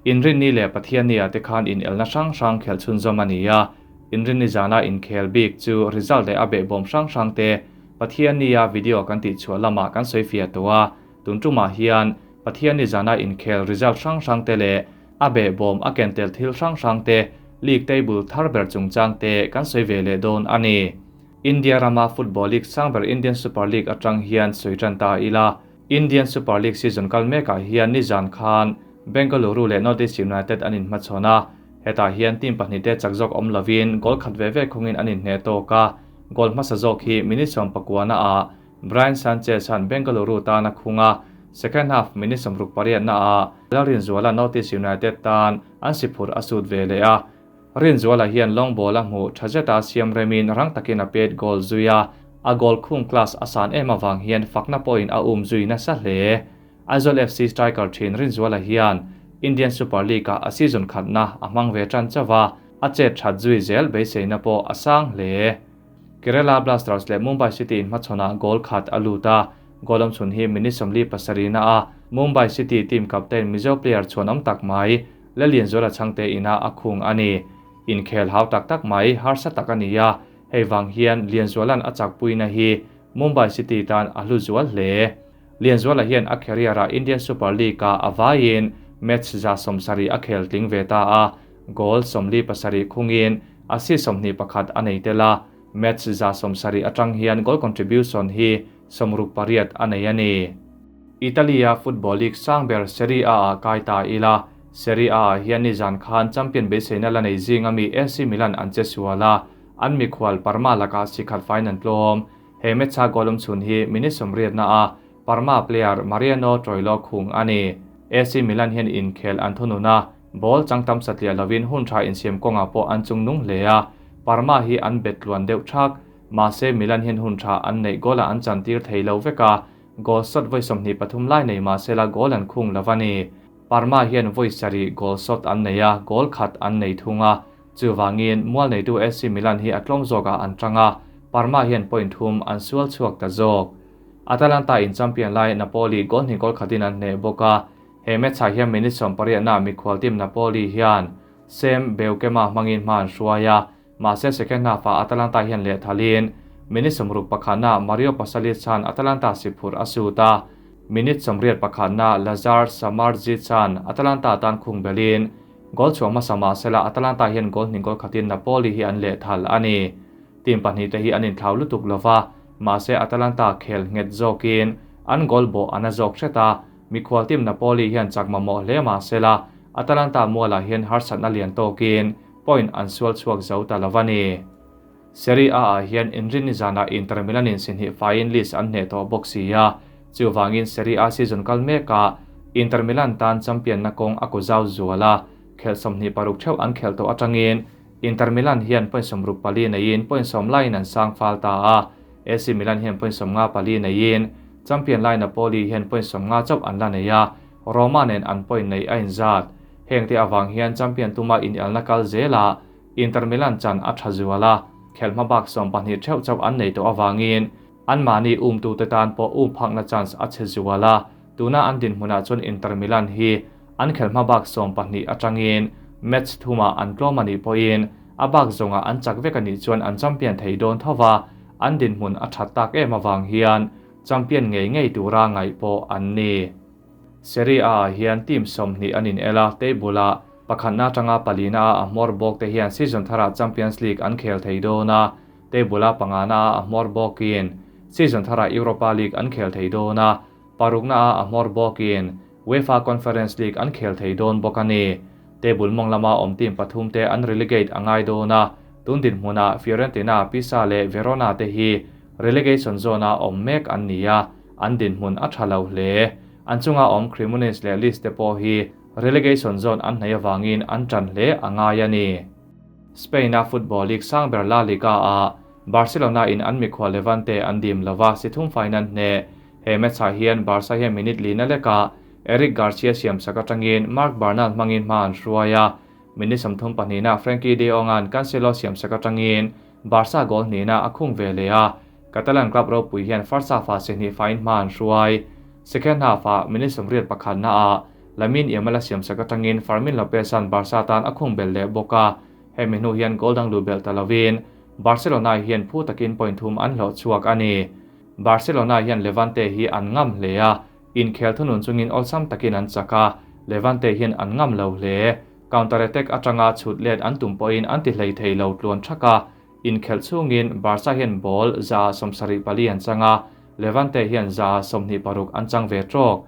Inrinni leh Pathianni ah te khan inelna hrang hrang khelh chhunzawm a ni a, Inrinni zana inkhel bik chu result leh a behbawm hrang hrang te Pathianni a video kan tih chhuah lamah kan sawi fiah tawh a, tun tumah hian Pathianni zana inkhel result hrang hrang te leh a behbawm a ken tel thil hrang hrang te league table thar ber chungchang te kan sawi ve leh dawn a ni. India rama football league sang ber Indian Super League atang hian sawi tan ta ila. Indian Super League season kal mekah hian nizan khan Bengaluru leh NorthEast United an inhmachhawn a, hetah hian team pahnihte chak zawk awm lovin goal khat ve ve khungin an inhneh tawk a, goal hmasa zawk hi minute 19 ah Brian Sanchez han Bengaluru tan a khung a, second half minute 68 naah Lalrinzuala NorthEast United tan an si phurh a sut ve leh a, Rinzuala hian long ball a hmuh tha zeta siam remin rang takin a pet goal zui a, a goal khung class a san em avang hian fakna pawhin a um zui nasa hle. Aizawl FC striker thin Rinzuala hian Indian Super League-ah a season khatna a hmang ve tan chauh a, a chet that zui zel beiseina pawh a sang hle. Kerala Blasters leh Mumbai City inhmachhawnah goal khat a lut a, goal awm chhun hi minute 47 na a Mumbai City team captain Mizo player chhuanawm tak mai Lalianzuala Chhangte ina a khung a ni. Inkhel hau tak tak mai harsa tak a ni a, hei vang hian Lianzuala'n a chakpuina hi Mumbai City tan a hlu zual hle. Lianzuala hian a career-ah Indian Super League-ah a vaiin match 170 a khel tling ve ta a, goal 47 khungin assist 21 a nei tel a, match 170 atang hian goal contribution hi 68 a nei a ni. Italy-a football league sang ber Serie A-ah kai ta ila, Serie A-ah hian nizan khan champion beiseina la nei zinga mi AC Milan an che sual a, an mikhual Parma lakah sikhat faiin an tlawm. He match-a goal awm chhun hi minute 80 na-a Parma player Mariano Troilo khung a ni. AC Milan hian inkhel an thunun a, ball chang tam satliah lovin hun tha insiam kawngah pawh an chung nung hle a, Parma hi an bet tluan deuh thak. Mahse Milan hian hun tha an neih goal-ah an chantir thei lo vek a, goal shot vawi 23 lai nei mahsela goal an khung lo a ni. Parma hian vawi sarih goal shot an nei a, goal khat an nei thung a, chuvangin mual neitu AC Milan hi a tlawm zawkah an tang a, Parma hian point thum an sual chhuak ta zawk. Atalanta in champion lai Napoli goal hnih goal khatin an hneh bawk a, he match ah hian minute 80 na mikhual team Napoli hian Sam Beukema hmangin hma an hruai a, mahse second half ah Atalanta hian lehthalin minute 61 na Mario Pasalic chan Atalanta si phurh a sut a, minute 81 na Lazar Samardzic chan Atalanta tan khung belin goal chhuah hmasa mahsela Atalanta hian goal hnih goal khatin Napoli hi an lehthal a ni. Team pahnih te hi an inthlau lutuk lova, mahse Atalanta khel nghet zawkin an goal bawh an a zawk hret a, mikhual team Napoli hian chak mamawh hle mahsela Atalanta mualah hian harsatna lian tawkin point an sual chhuak zo ta lo a ni. Serie A ah hian Inrinni zanah Inter Milan in si hnih faiin Leeds an hneh tawh bawk si a, chuvangin Serie A season kal mekah Inter Milan tan champion na kawng a ku zau zual a, khelh 26 theuh an khelh tawh atangin Inter Milan hian point 64 neiin point 10 laiin an sang fal ta a, AC Milan hian point 54 neiin champion lai Napoli hian point 50 chauh an la nei a, Roma nen an point nei a inzat. Heng te awang hian champion tuma inelna kal zela Inter Milan chan a tha zual a, khelh hma bak 12 theuh chauh an nei tawh awangin an mahni um tu te tan pawh um phakna chance a che zual a, tuna an din hmunah chuan Inter Milan hi an khelh hma bak 12 atangin match thuma an tlawm ani pawhin a bak zawnga an chak vek ani chuan an champion thei dawn thova, an din hmun a that tak em awang hian champion ngei ngei tura ngaih pawh an ni. Serie A ah hian team 20 an in el a, table ah pakhatna atanga palina a hmawr bawk te hian season tharah Champions League an khel thei dawn a, table ah pangana a hmawr bawkin season tharah Europa League an khel thei dawn a, parukna a hmawr bawkin UEFA Conference League an khel thei dawn bawk a ni. Table mawng lama awm team pathum te an relegate angai dawn a, tun din hmunah Fiorentina, Pisa leh Verona te hi relegation zone a awm mek an ni a, an din hmun a tha lo hle. An chunga awm Cremonese leh Lecce te pawh hi relegation zone an hnei awangin an tan hle angai a ni. Spain a football league sang ber La Liga a Barcelona in an mikhual Levante an dim lova si thum fain an hne. He match ah hian Barca hian minute lina leka Eric Garcia siam sak atangin Marc Bernal hmangin hma an hruai a, minute 32 na Frenkie de Jong an Cancelo siam sak atangin Barca goal hnihna a khung ve leh a, Catalan club ropui hian first half ah si hnih fain hma an hruai. Second half ah minute 81 na a. Lamine Yamal a siamsak atangin Fermin Lopez-a'n Barca tan a khung belh leh bawk a, hemi hnu hian goal dang luh belh ta lovin Barcelona hian phu takin point thum an hlawh chhuak a ni. Barcelona hian Levante hi an ngam hle a, inkhel thunun chungin awlsam takin an chak a, Levante hian an ngam lo hle. Counter attack atanga chhut let an tum pawhin an ti hlei thei lo tluan thak a, Inkhelh chhungin Barca hian ball 174 an chang a, Levante hian 126 an chang ve trawk.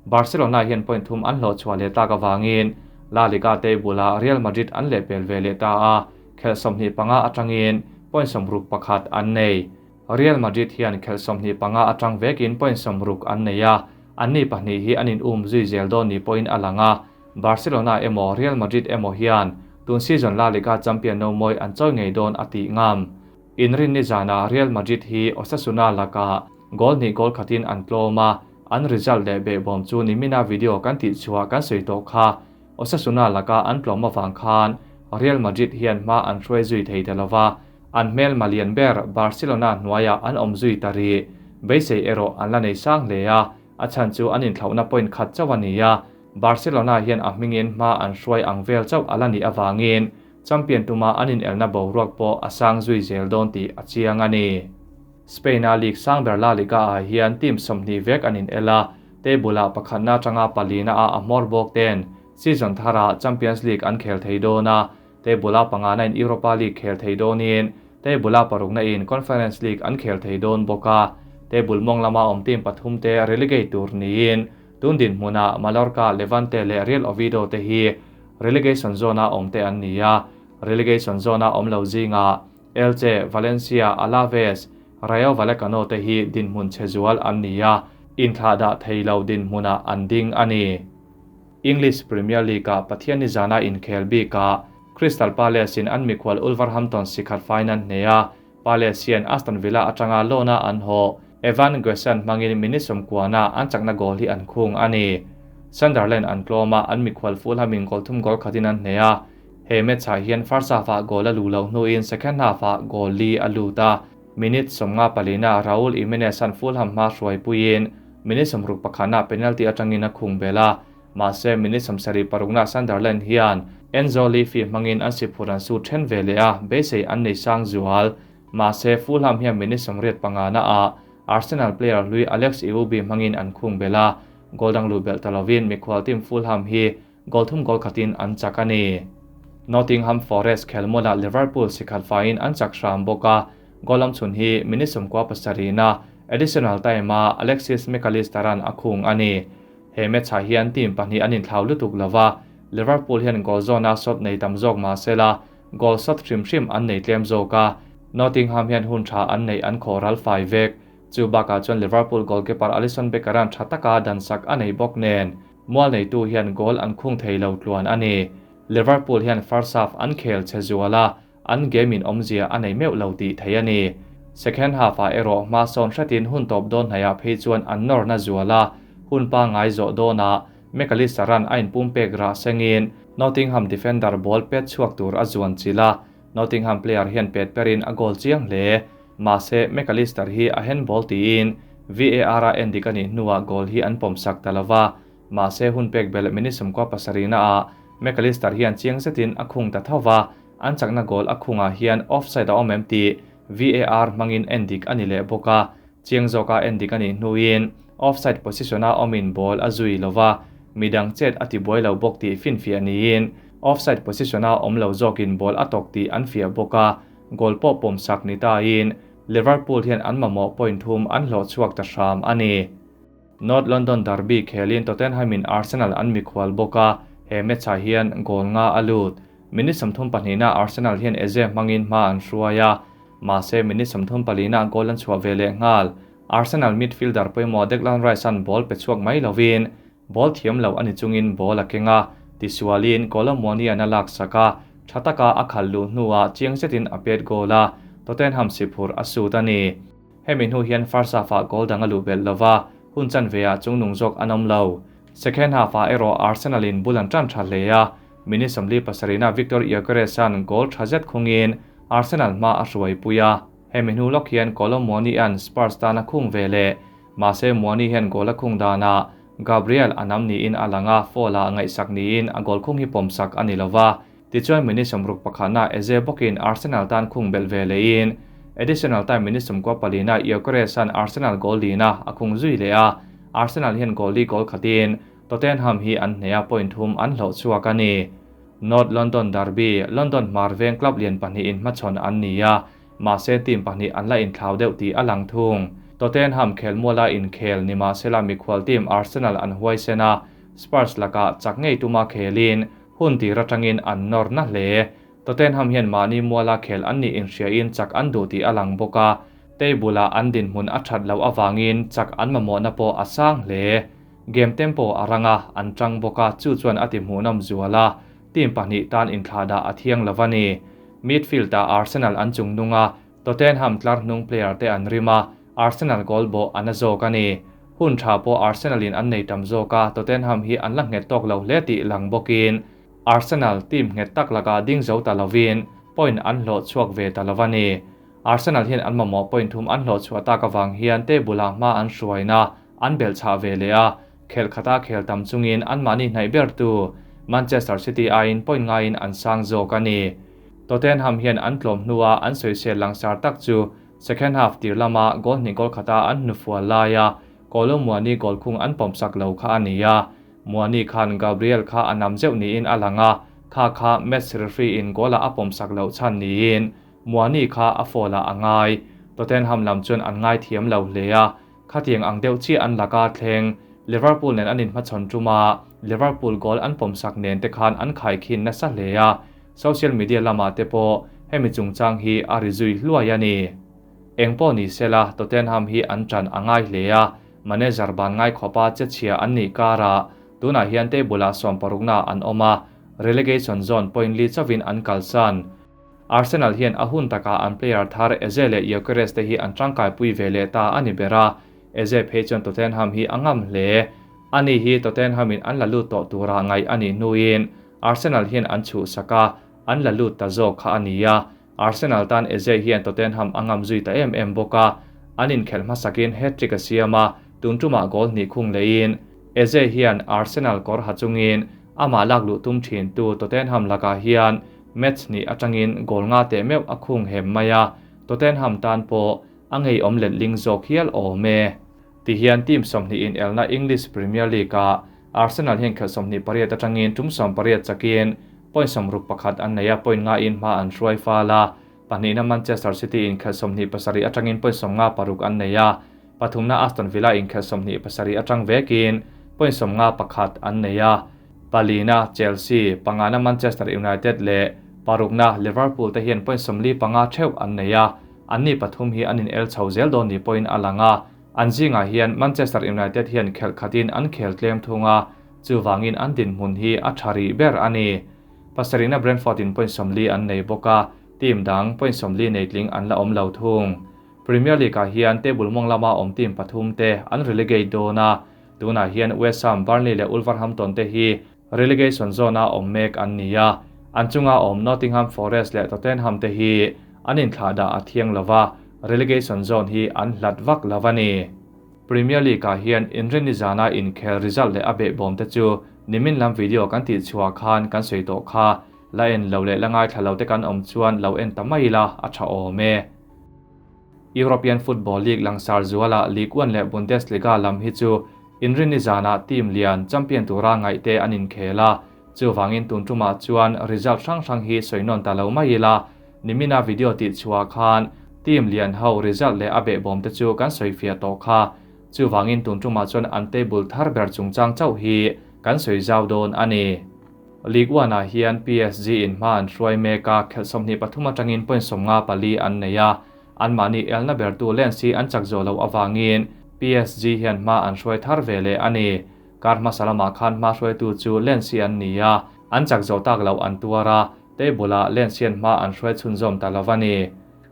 Barcelona hian point thum an hlawh chhuah leh tak avangin La Liga table-ah Real Madrid an lehpel ve leh ta a, khelh 25 atangin point 61 an nei. Real Madrid hian khelh 25 atang vekin point 60 an nei a, anni pahnih hi an in um zui zel dawn ni pawhin a lang a, Barcelona emaw Real Madrid emaw hian tun season La Liga champion no mawi an chawi ngei dawn a tih ngam. Inrinni zanah Real Madrid hi Osasuna lakah goal hnih goal khatin an tlawm a, an result leh behbawm chu nimina video kan tih chhuah kan sawi tawh kha. Osasuna laka an tlawm avang khan Real Madrid hian hma an hruai zui thei ta lova, an hmel malian ber Barcelona hnuaiah an awm zui ta rih. Beisei erawh an la nei sang hle a, a chhan chu an inthlauhna point khat chauh a ni a, Barcelona hian a hmingin hma an hruai ang vel chauh a la nih avangin champion tuma an inelna boruak pawh a sang zui zel dawn tih a chiang a ni. Spain-a league sang ber La Liga-ah hian team 20 vek an inel a, table-ah pakhatna atanga palina-ah a hmawr bawk ten season tharah Champions League an khel thei dawn a, table-a pangana in Europa League khel thei dawnin table-a parukna in Conference League an khel thei dawn bawk a, table mawng lama awm team pathum te relegate tur niin tun dinhmunah Mallorca, Levante leh Real Oviedo te hi relegation zone-a awm te an ni a, relegation zone-a awm lo zingah Elche, Valencia, Alaves, Rayo Vallecano te hi dinhmun chhe zual an ni a, inthlahdah thei lo dinhmunah an ding a ni. English Premier League-ah Pathianni zana inkhel bikah Crystal Palace-in an mikhual Wolverhampton sikhat faiin an hneh a, Palace hian Aston Villa atanga loan-a an haw Evan Guessand hmangin minute sawmkuana an chakna goal hi an khung a ni. Sunderland an tlawm a, an mikhual Fulham-in goal thum goal khatin an hneh a, he match-ah hian first half-ah goal a luh loh hnuin second half-ah goal li a lut a, minute 54-ah Raul Jimenez-a'n Fulham hma hruaipuiin minute 61-ah penalty atangin a khung belh a, mahse minute 76-ah Sunderland hian Enzo Leafy hmangin an siphur an su then ve leh a, beisei an nei sang zual. Mahse Fulham hian minute 85-ah Arsenal player hlui Alex Iwobi hmangin an khung belh a, goal dang luh belh ta lovin mikhual team Fulham hi goal thum goal khatin an chak a ni. Nottingham Forest khelmualah Liverpool sikhat faiin an chak hram bawk a, goal lam chhun hi minute 97-na additional time-ah Alexis McAllister-a'n a khung a ni. He match-ah hian team pahnih an inthlau lutuk lova, Liverpool hian goal zawn-a shot nei tam zawk mah sela, goal shot hrim hrim an nei tlem zawk a, Nottingham hian hun tha an neih an khawh ral fai vek. Chu bakah chuan Liverpool goalkeeper Alisson Becker-a'n tha taka dansak a nei bawk nen, mual neitu hian goal an khung thei lo tluan a ni. Liverpool hian first half an khel che zual a, an game in awmzia a nei meuh lo tih thei a ni. Second half-ah erawh hma sawn hretin hun tawp dawn hnaihah phei chuan an nawrna zual a, hun pangngai zawh dawnah McAllister-a'n a inpumpek rah sengin Nottingham defender ball pet chhuak tur a zuan chilh a, Nottingham player hian pet perin a goal chiang hle. Mahse, McAllister hi a handball tiin VAR-a endik a nih hnuah goal hi an pawmsak ta lova, mahse hun pek belh minute 17-ah McAllister hian chiang zetin a khung ta tho va, an chakna goal a khungah hian offside a awm em tih VAR hmangin endik a ni leh bawk a, chiang zawka endik a nih hnuin offside position-a awmin ball a zui lova, midang chet a tibuai lo bawk tih finfiah niin offside position-a awm lo zawkin ball a tawk tih an fiah bawk a, goal pawh pawmsak ni tain Liverpool hian an mamawh point thum an hlawh chhuak ta hram a ni. North London derby khelin Tottenham-in Arsenal an mikhual bawk a, he match-ah hian goal nga a lut. Minute 32-ah Arsenal hian Eze hmangin hma an hruai a, mahse minute 34-ah goal an chhuah ve leh nghal. Arsenal midfielder pawimawh Declan Rice-a'n ball pe chhuak mai lovin ball thiam lo a ni chungin ball a keng a, tisualin Kolo Muani-a'n a laksak a, tha taka a khalh luh hnuah chiang zetin a pet goal a, Tottenham siphur a sut a ni. Hemi hnu hian first half-ah goal dang a luh belh lova, hun chanveah chungnung zawk an awm lo. Second half-ah erawh Arsenal-in bul an tan tha hle a, minute 47-ah Victor Gyökeres-a'n goal tha zet khungin Arsenal hma a hruaipui a. Hemi hnu lawk hian Kolo Muani-a'n Spurs tan a khung ve leh, mahse Muani hian goal a khung danah Gabriel a nam niin a lang a, foul-ah ngaihsak niin a goal khung hi pawmsak a ni lo va. Tichuan minute 60 pakhatna Eze bawkin Arsenal tan khung belh ve lehin additional time minute 94 palina Gyökeres-a'n Arsenal goal lina a khung zui leh a, Arsenal hian goal li goal khatin Tottenham hi an hneh a, point thum an hlawh chhuak a ni. North London Derby, London hmar veng club lian pahnihin hmachhawn an ni a, mahse team pahnih an la inthlau deuh tih a lang thung. Tottenham khelmuala inkhel ni mahsela mikhual team Arsenal an huaisen a, Spurs lakah chak ngei tuma khelin hun tir atangin an nawr na hle. Tottenham hian mahni muala khel an nih inhriain chak an duh tih a lang bawk a, table-ah an dinhmun a that loh avangin chak an mamawhna pawh a sang hle. Game tempo a rang a, an tang bawk a, chu chuan a ti hmuhnawm zual a, team pahnih tan inthlahdah a thiang lo a ni. Midfield-ah Arsenal an chung nung a, Tottenham tlar hnung player te an rim a, Arsenal goal bawh a na zawk a ni. Hun tha pawh Arsenal in an nei tam zawk a, Tottenham hi an la nghet tawk lo hle tih lang bawkin Arsenal team nghet tak lakah ding zo ta lovin point an hlawh chhuak ve ta lo a ni. Arsenal hian an mamawh point thum an hlawh chhuah tak avang hian table ah hma an hruaina an belh chhah ve leh a, khelh khata khel tam chungin anmahni hnaih bertu Manchester City aiin point ngaiin an sang zawk a ni. Tottenham hian an tlawm hnua an sawisel langsar tak chu second half tir lama goal hnih goal khata an hnufual laia Kolo Muani goal khung an pawmsak lo kha a ni a. Muani khan Gabriel kha a nam zeuh niin a lang a, kha kha match referee in goal-ah a pawmsak loh chhan niin Muani kha a foul-ah a ngai. Tottenham lam chuan an ngaithiam lo hle a, khatiang ang deuh chiah an laka thleng Liverpool nen an inhmachhawn tum a, Liverpool goal an pawmsak nen te khan an khaikhin nasa hle a, social media lamah te pawh hemi chungchang hi a ri zui hluai a ni. Eng pawh ni sela Tottenham hi an ṭan a ngai hle a, manager ban ngai khawpa che chhia an nih karah tunah hian table-ah sawmparukna an awm a, relegation zone point li chauhin an kalsan. Arsenal hian a hun takah an player thar Eze leh Gyökeres te hi an tangkaipui ve leh ta a ni ber a, Eze phei chuan Tottenham hi a ngam hle. Ani hi Tottenham in an la lut tawh tura ngaih a nih hnuin Arsenal hian an chhuhsak a, an la lut ta zawk kha a ni a. Arsenal tan Eze hian Tottenham a ngam zui ta em em bawk a, an inkhelh hmasakin hat-trick a siam a, tun tumah goal hnih khung leiin Eze hian Arsenal kawr ha chungin amah lak luh tum thintu Tottenham lakah hian match hnih atangin goal nga teh meuh a khung hem mai a, Tottenham tan pawh a ngeiawm letling zawk hial awm e. Tihian team 20 in elna English Premier League-ah Arsenal hian khelh 28 atangin tum 18 chakin point 61 an nei a, point nga in hma an hruai fal a, pahnihna Manchester City in khelh 27 atangin point 56 an nei a, pathumna Aston Villa in khelh 27 atang vekin point 51 an nei a, palina Chelsea, pangana Manchester United leh parukna Liverpool te hian point 45 theuh an nei a, an ni pathum hi an in el chho zel dawn ni pawhin a lang a, an zingah hian Manchester United hian khelh khatin an khel tlem thung a, chuwangin an dinhmun hi a tha rih ber a ni. Pasarihna Brentford in point 40 an nei bawk a, team dang point 40 nei tling an la awm lo thung. Premier League-ah hian table mawng lama awm team pathum te an relegate dawn a, tunah hian West Ham, Burnley leh Wolverhampton te hi relegation zone-a awm mek an ni a, an chunga awm Nottingham Forest leh Tottenham te hi an inthlahdah a thiang lova, relegation zone hi an hlat vak lo a ni. Premier League-ah hian inrinni zana inkhel result leh a behbawm te chu nimin lam video kan tih chhuah khan kan sawi tawh kha, la en lo leh la ngaithla lo te kan awm chuan lo en ta mai ila a tha awm e. European Football League langsar zuala Ligue 1 leh Bundesliga lam hi chu inrinni zana team lian champion tura ngaih te an inkhel a, chuwangin tun tumah chuan result hrang hrang hi sawi nawn ta lo mai ila, nimina video tih chhuah khan team lian ho result leh a behbawm te chu kan sawi fiah tawh kha, chuwangin tun tumah chuan an table thar ber chungchang chauh hi kan sawi zau dawn a ni. Ligue 1-ah hian PSG in hma an hruai mek a, khelh 23 atangin point 54 an nei a, anmahni elna bertu Lens hi an chak zawh loh awangin PSG hian hma an hruai thar ve leh a ni. Kar hmasa lamah khan hma hruaitu chu Lens hi an ni a, an chak zawh tak loh an tuar a, table-ah Lens hian hma an hruai chhunzawm ta lo a ni.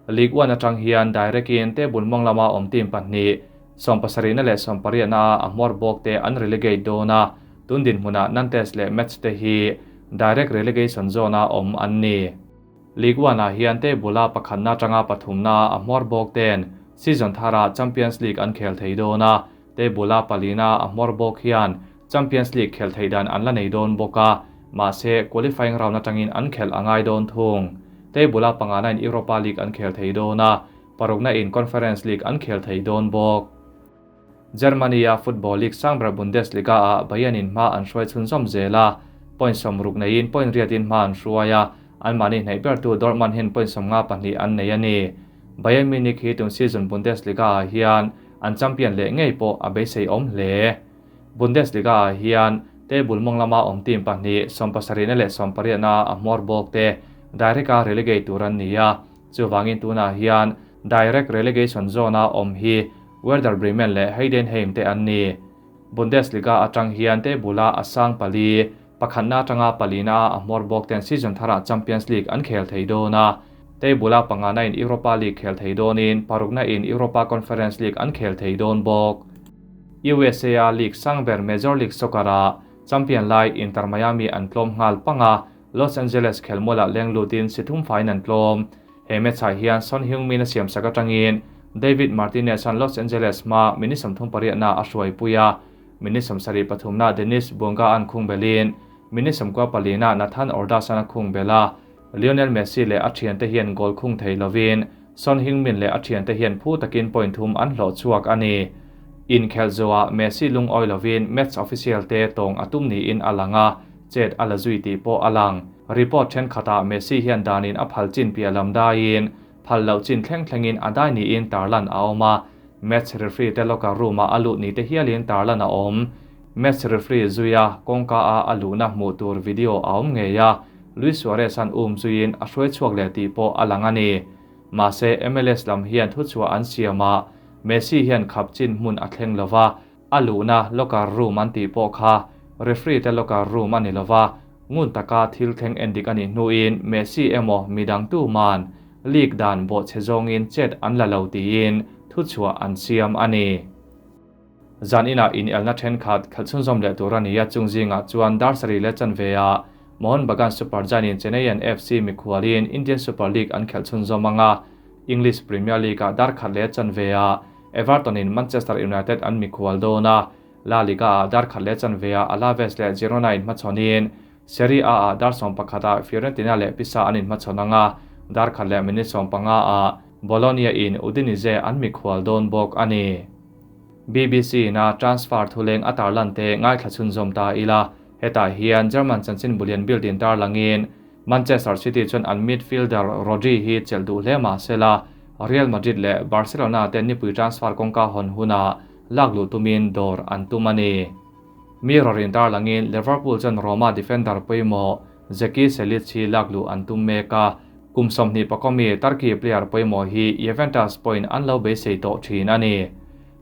Ligue 1 atang hian direct-in table mawng lama awm team pahnih, 70 leh 80 na a hmawr bawk te an relegate dawn a, tun dinhmunah Nantes leh Metz te hi direct relegation zone-a awm an ni. Ligue 1-ah hian table-a pakhatna atanga pathumna a hmawr bawk ten season thara Champions League an khel thei dawn a, Table-a palina a hmawr bawk hian Champions League khelh theih dan an la nei dawn bawk a, mahse qualifying round atangin an khelh a ngai dawn thung. Table-a pangana in Europa League an khel thei dawn a, parukna in Conference League an khel thei dawn bawk. Germany-a football league sangber Bundesliga-ah Bayern-in hma an hruai chhunzawm zel a, point 60 neiin point riatin hma an hruai a, anmahni hnaih bertu Dortmund hian point 52 an nei a ni. Bayern Munich hi tun season Bundesliga-ah hian an champion leh ngei pawh a beisei awm hle. Bundesliga-ah hian table mawng lama awm team pahnih, sawmpasarihna leh sawmpariatna a hmawr bawk te direct-a relegate tur an ni a, chuvangin tunah hian direct relegation zone-a awm hi Werder Bremen leh Heidenheim te an ni. Bundesliga atang hian table-a a sang pali, pakhatna atanga palina a hmawr bawk ten season tharah Champions League an khel thei dawn a. Table-a pangana in Europa League khel thei dawnin parukna in Europa Conference League an khel thei dawn bawk. USA-a league sang ber Major League Soccer-ah champion lai Inter Miami an tlawm nghal pang a, Los Angeles khelmualah leng lutin si thum faiin an tlawm. He match-ah hian Son Heung-min a siamsak atangin David Martinez-a'n Los Angeles hma minute 38-na a hruaipui a, minute 73-na Denis Bouanga-a'n khung belin minute 94-na Nathan Ordaz-a'n a khung bel a, Lionel Messi leh a thiante hian goal khung thei lovin Son Heung-min leh a thiante hian phu takin point thum an hlawh chhuak a ni. Inkhelh zawhah Messi lungawi lovin match official te tawng a tum niin a lang a, chet a la zui tih pawh a lang. Report thenkhatah Messi hian danin a phal chin piah lam daiin phal loh chin thleng thlengin a dai niin tarlan a awm a, match referee te locker room-ah a lut ni te hialin tarlan a awm. Match referee zuia kawngka a a luhna hmuh tur video a awm ngei a, Luis Suarez an um zuiin a hruai chhuak leh tih pawh a lang a ni. Mahse, MLS lam hian thuchhuah an siam a, Messi hian khap chin hmun a thleng lo va, a luhna locker room an tih pawh kha referee te locker room a ni lo va, ngun taka thil thleng endik a nih hnuin Messi emaw midang tuman league dan bawhchhe zawngin chet an la lo tiin thuchhuah an siam a ni. Zan inah inelna thenkhat khalh chhunzawm leh tur a ni a, chung zingah chuan dar sarih leh chanve ah Mohun Bagan Super Giant-in Chennaiyin FC mikhualin Indian Super League an khelh chhunzawm ang a, English Premier League-ah dar khat leh chanve ah Everton-in Manchester United an mikhual dawn a, La Liga-ah dar khat leh chanve ah Alaves leh Girona inhmachhawnin Serie A-ah dar 11 ah Fiorentina leh Pisa an inhmachhawn ang a, dar khat leh minute 15 ah Bologna-in Udinese an mikhual dawn bawk a ni. BBC-na transfer thuleng a tarlan te ngaithla chhunzawm ta ila, hetah hian German chanchin bulian building tarlangin Manchester City chuan an midfielder Rodri hi chelh duh hle mah sela, Real Madrid leh Barcelona te nipui transfer kawngka hawn hunah lak luh tumin dawr an tum a ni. Mirror in tarlangin Liverpool chuan Roma defender pawimawh Zeki Celik hi lak luh an tum mek a, kum 20 pakawmi Turkey player pawimawh hi Juventus pawhin an lo beisei tawh thin a ni.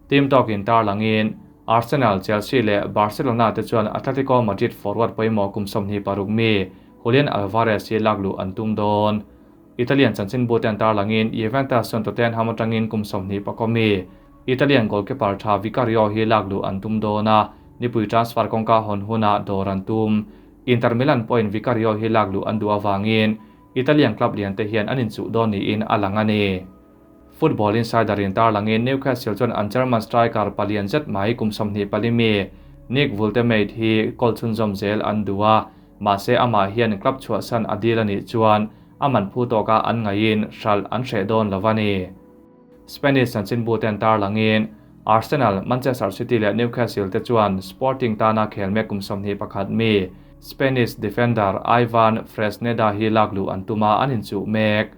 Team talk-in tarlangin Arsenal, Chelsea leh Barcelona te chuan Atletico Madrid forward pawimawh kum 26 mi Julian Alvarez hi lak luh an tum dawn. Italian chanchinbu te an tarlangin Juventus chuan Tottenham atangin kum 20 pakawmi Italian goalkeeper tha Vicario hi lak luh an tum dawn a, nipui transfer kawngka hawn hunah dawr an tum. Inter Milan pawhin Vicario hi lak luh an duh avangin Italian club lian te hian an inchuh dawn niin a lang a ni. Football Insider in tarlangin Newcastle chuan an German striker palian zet mai kum 24 mi Nick Woltemade hi goal chhunzawm zel an duh a, mahse amah hian club chhuahsan a deal a nih chuan a man phu tawka an ngaihin hralh an hreh dawn lo a ni. Spanish chanchinbu ten tarlangin Arsenal, Manchester City leh Newcastle te chuan Sporting tana khel mek kum 21 mi Spanish defender Ivan Fresneda hi lak luh an tum a, an inchuh mek.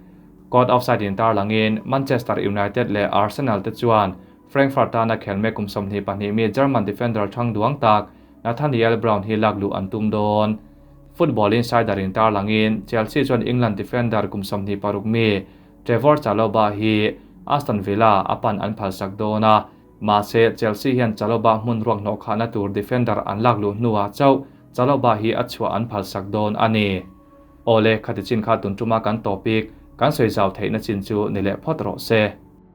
Caught offside in tarlangin Manchester United leh Arsenal te chuan Frankfurt tana khel mek kum 22 mi German defender thang duang tak Nathaniel Brown hi lak luh an tum dawn. Football Insider in tarlangin Chelsea chuan England defender kum 26 mi Trevor Chalobah hi Aston Villa a pan an phalsak dawn a, mahse Chelsea hian Chalobah hmun ruak hnawh khahna tur defender an lak luh hnuah chauh Chalobah hi a chhuah an phalsak dawn a ni. Awle, khati chin kha tun tuma kan topic kan sawi zau theihna chin chu ni leh phawt rawh se.